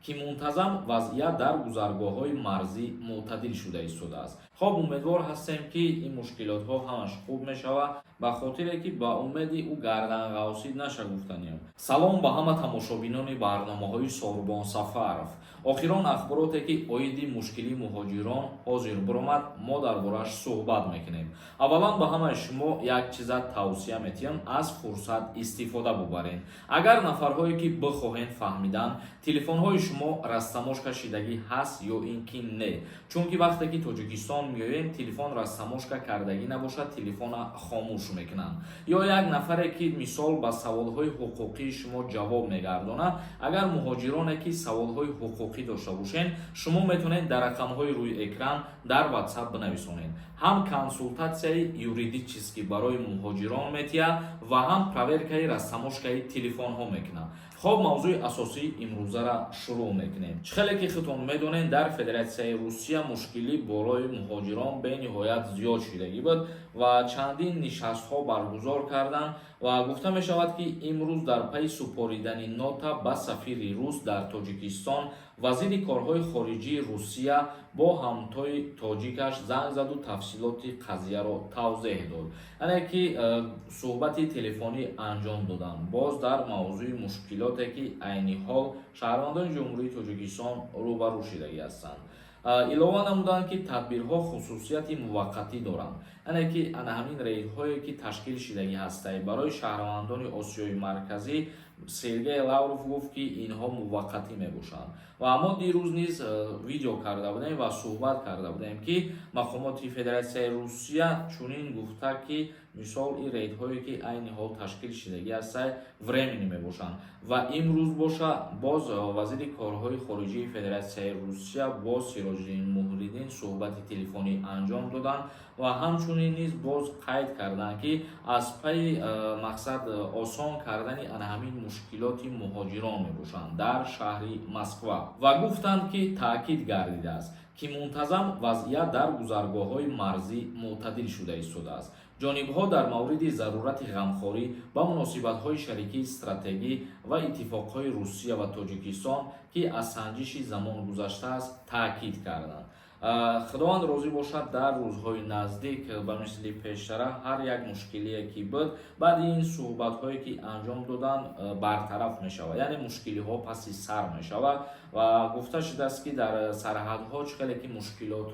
Ки мунтазам вазъият дар гузаргоҳҳои марзӣ мӯътадил шуда истодааст. Хоб, умедвор ҳастем, ки ин мушкилотҳо ҳамаш хуб мешавад, ба хотире ки ба умеди ӯ гарданғавсӣ наша гуфтаниям. Салом ба ҳама тамошобинони барномаҳои Сорбон Сафаров. Охирон ахбороте, ки оиди мушкилии муҳоҷирон ҳозир биромад, мо дар борааш суҳбат мекунем. Аввалан, ба ҳамаи шумо як чиза тавсия метиҳам: аз фурсат истифода бубаред. Агар нафарҳое, ки бихоҳед фаҳмидан, телефонҳои шумо растаможка шидагӣ ҳаст ё ин ки не, чунки вақте ки Тоҷикистон меоем, телефон растаможка кардагӣ набошад, телефона хомӯш мекунанд. Ё як нафаре, ки мисол ба саволҳои ҳуқуқии шумо ҷавоб мегардонад, агар муҳоҷироне, ки саволҳои ҳуқуқӣ дошта бошед, шумо метавонед дар рақамҳои рӯи экран дар WhatsApp бинависонед. Ҳам консултатсияи юридический барои муҳоҷирон метиҳад ва ҳам проверкаи растаможкаи телефонҳо мекунад. Хоб, мавзӯи асосии имрӯзара шурӯъ мекунем. Чӣ хеле ки худтон медонед, дар Федератсияи Русия мушкилӣ болои муҳоҷирон бениҳоят зиёд шидагӣ буд ва чандин нишастҳо баргузор карданд. Ва гуфта мешавад, ки имрӯз дар пайи супоридани нота ба сафири рус дар Тоҷикистон, вазири корҳои хориҷии Русия бо ҳамтои тоҷикаш занг заду тафсилоти қазияро тавзеҳ дод, яъне ки суҳбати телефонӣ анҷом доданд, боз дар мавзӯи мушкилоте, ки айни ҳол шаҳрвандони Ҷумҳурии Тоҷикистон рӯбарӯ шидагӣ ҳастанд. Илова намуданд, ки тадбирҳо хусусияти муваққатӣ доранд, яъне ки ана ҳамин рейдҳое, ки ташкил шидагӣ ҳастанд барои шаҳрвандони Осиёи Марказӣ, Сергей Лавров гуфт, ки инҳо муваққатӣ мебошанд. Ва мо дирӯз низ видео карда будем ва суҳбат карда будем, ки мақомоти Федератсияи Русия чунин гуфта, ки мисол ин рейдҳое, ки айни ҳол ташкил шидагӣ ҳастанд, временный мебошанд. Ва имрӯз боша, боз вазири корҳои хориҷии Федератсияи Русия бо Сироҷиддин Муҳриддин суҳбати телефонӣ анҷом доданд ва ҳамчунин низ боз қайд карданд, ки аз пайи мақсад осон кардани ана ҳамин мушкилоти муҳоҷирон мебошанд дар шаҳри Москва. Ва гуфтанд, ки таъкид гардидааст, ки мунтазам вазъият дар гузаргоҳҳои марзӣ мӯътадил шуда истодааст. Ҷонибҳо дар мавриди зарурати ғамхорӣ ба муносибатҳои шарикии стратегӣ ва иттифоқҳои Русия ва Тоҷикистон, ки аз санҷиши замон гузаштааст, таъкид карданд. Худованд розӣ бошад, дар рӯзҳои наздик ба мисли пештара ҳар як мушкилие, ки буд, баъди ин суҳбатҳое, ки анҷом доданд, бартараф мешавад, яъне мушкилиҳо паси сар мешавад. Ва гуфта шудааст, ки дар сарҳадҳо чӣ хеле ки мушкилот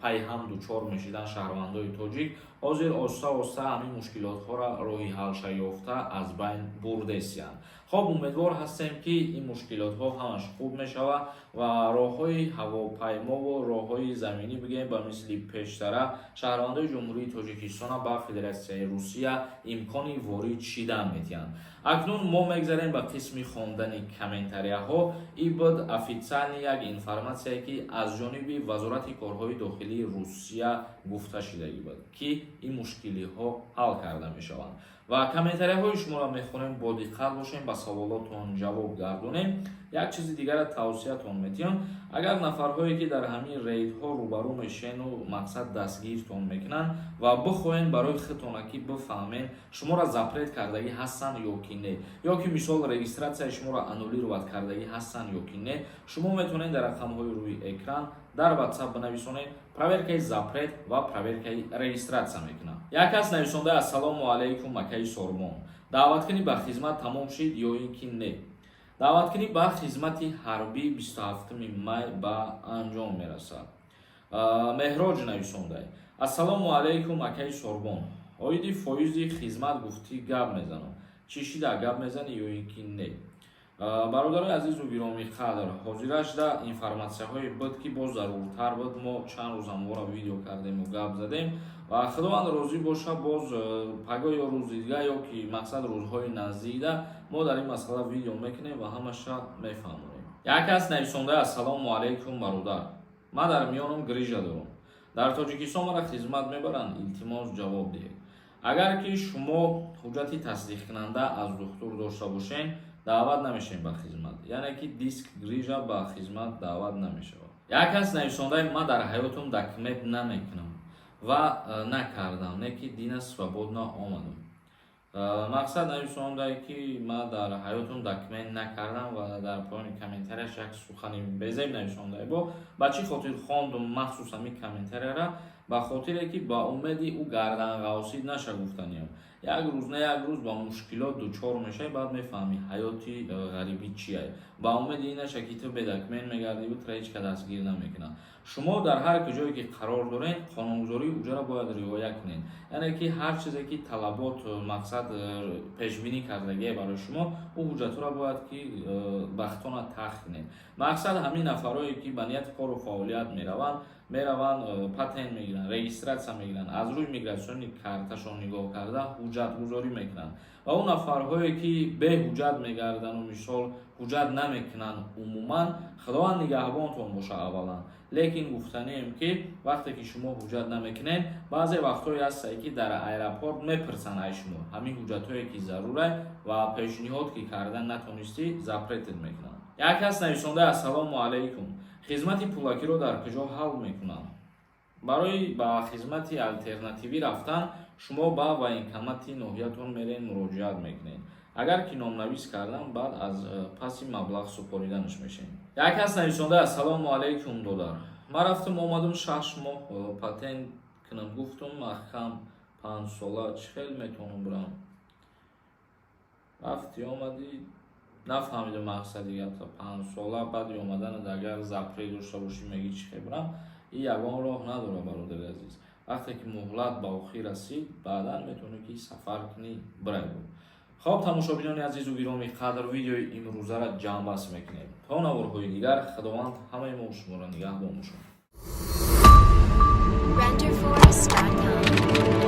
пайҳам дучор мешиданд шаҳрвандои тоҷик, ҳозир оста оста ҳамин мушкилотҳоро роҳи ҳалша ёфта аз байн бурдесиянд. Хоб, умедвор ҳастем, ки ин мушкилотҳо ҳамаш хуб мешавад ва роҳҳои ҳавопаймову роҳҳои заминӣ, бигӯем, ба мисли пештара шаҳрвандои Ҷумҳурии Тоҷикистона ба Федератсияи Русия имкони ворид шидан метиҳанд. Акнун мо мегзарем ба қисми хондани комментарияҳо. И буд официальный як информатсияе, ки аз ҷониби Вазорати корҳои дохилии Русия гуфта шидагӣ буд, ки ин мушкилиҳо ҳал карда мешаванд. Ва комментарияҳои шуморо мехонем, бо диққат бошем, ба саволотон ҷавоб гардонем. Як чизи дигара тавсиятон метиҳам: агар нафарҳое, ки дар ҳамин рейдҳо рӯбарӯ мешену мақсад дастгиртон мекунанд ва бихоҳем барои худтона, ки бифаҳмем, шуморо запрет кардагӣ ҳастанд ё ки не, ё ки мисол регистратсияи шуморо аннулировать кардагӣ ҳастанд ё ки не, шумо метавонед дар рақамҳои рӯи экран дар WhatsApp бинависонед, проверкаи запрет ва проверкаи регистратсия мекунам. Як кас нависонда: «Ассалому алайкум, акаи Сормон, даъваткунӣ ба хизмат тамом шид ё ин ки не?» Даъваткунӣ ба хизмати ҳарбӣ 27 май ба анҷом мерасад. Меҳроҷ нависонда: «Ассалому алайкум, акаи Сорбон, оиди фоизи хизмат гуфтӣ, гап мезанам, чӣ шида, гап мезанӣ ё ин ки не?» Бародарои азизу гиромӣ қадр, ҳозирашда информатсияҳое буд, ки боз заруртар буд. Мо чанд рӯз ҳамвора видео кардему гап задем. Ва Худованд розӣ боша, боз пагоҳ ё рӯзи дигар, ё ки мақсад рӯзҳои наздикда мо дар ин масъала видео мекунем ва ҳамаша мефаҳмонем. Як кас нависонда: «Ассалому алайкум, бародар, ман дар миёнам грижа дорам, дар Тоҷикистон мара хизмат мебаранд, илтимос, ҷавоб диҳед». Агар ки шумо ҳуҷҷати тасдиқкунанда аз духтур дошта бошед, даъват намешавем ба хизмат, яъне ки диск, грижа ба хизмат даъват намешавад. Як кас нависондаи: «Ман дар ҳаётам документ намекунам ва накардам, не ки дина свободно омадам». Мақсад нависондае, ки ман дар ҳаётум документ накардам, ва дар поёни комментарияш як сухани безеб нависондае. Бо ба чӣ хотир хондум махсус ҳамин комментарияра? Ба хотире ки ба умеди ӯ гарданғавсид наша гуфтаниям. Як рӯз на як рӯз ба мушкилот дучор мешавӣ, баъд мефаҳмӣ, ҳаёти ғарибӣ чие. Ба умеди ин наша, ки ту бе документ мегардиву тура ҳеҷ ка дастгир намекунад. Шумо дар ҳар куҷое ки қарор доред, қонунгузории уҷаро бояд риоя кунед, яъне ки ҳар чизе ки талабот, мақсад, пешбинӣ кардагие барои шумо, ӯ ҳуҷҷатҳоро бояд ки бахтона тах кунед. Мақсад, ҳамин нафарое ки ба нияти кору фаъолият мераванд, патент мегиранд, регистрация мегиранд, аз рӯи миграционный карташон нигоҳ карда ҳуҷҷатгузорӣ мекунанд. Ва он нафарҳое ки беҳуҷҷат мегардану, мисол, ҳуҷҷат намекунанд умуман, Худованд нигаҳбонтон боша аввалан. Лекин гуфтанием, ки вақте ки шумо ҳуҷҷат намекунед, баъзе вақтҳое ҳастае, ки дар аэропорт мепурсанд ай шумо ҳамин ҳуҷҷатҳое ки зарурай, ва пешниҳод ки кардан натонистӣ, запрет ат мекунанд. Як кас нависонда: «Ассалому алайкум, хизмати пулакиро дар куҷо ҳал мекунам?» Барои ба хизмати алтернативӣ рафтан шумо ба военкомати ноҳиятон мерен, муроҷиат мекунед. Агар ки номнавис кардан, баъд аз паси маблағ супориданаш мешавем. Як кас нависонда: «Ассалому алайкум, додар, ман рафтам омадам, 6 моҳ патент кунам гуфтум, маҳкам 5 сола, чӣ хел метавонам бирам?» Рафти омадӣ, нафаҳмидам мақсади гапта. 5 сола баъди омаданат агар запрет дошта бошӣ, мегӣ чӣ хел бирам? И ягон роҳ надорад, бародари азиз. Вақте ки муҳлат ба охир расид, баъдан метавонӣ ки сафар кунӣ, бирай. Хоб, тамошобинони азизу гиромӣ қадр, видеои имрӯзаро ҷамъбаст мекунем. То наворҳои дигар Худованд ҳамаи мо шуморо нигаҳбон бошад. Renderforest.com.